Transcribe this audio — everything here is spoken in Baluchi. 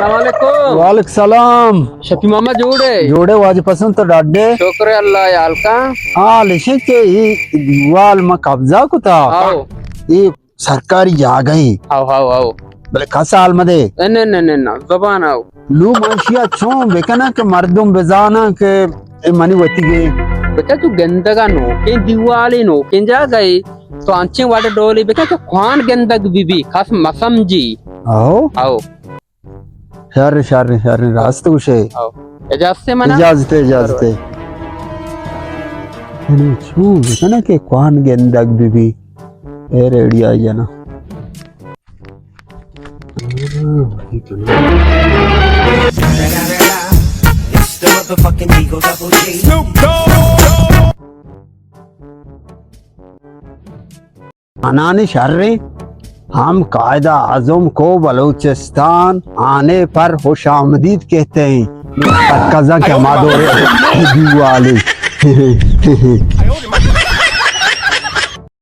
السلام علیکم۔ وعلیکم السلام۔ شفیع محمد جوڑ ئے؟ جوڑ ئے واجہ پسند، تو ڈاڈ ئے؟ شکر اللہ، حال کن؟ حال ایش انت کہ اے دیوال ما قبضہ کتا۔ آؤ۔ اے سرکاری جاگہ ایں۔ آؤ، آؤ، آؤ۔ بلے کس حال مدے۔ نہ، نہ، نہ، نہ، زبان آؤ۔ نوں من اشیا چون بکناں کہ مردم بزاناں کہ اے منی وتیگیں۔ بچا تو گندگا نوکیں دیوالے، نوکیں جاگہے۔ تو انچیں وڑ ڈولے بکن کہ کوہن گندگ بہ بی، کس مسمجی۔ آؤ۔ آؤ۔ شر، شر، شر، راست گوشے۔ آؤ۔ اجازت ہے منا؟ اجازت ہے، اجازت ہے۔ یعنی چون بکنا کہ کوہن گندگ بہ بی۔ اے ریڈی آئی جانا۔ آنانی شریں، ہم قائد اعظم کو بلوچستان آنے پر خوش آمدید کہتے ہیں۔ کزاں کہ ہما دور دیوالی۔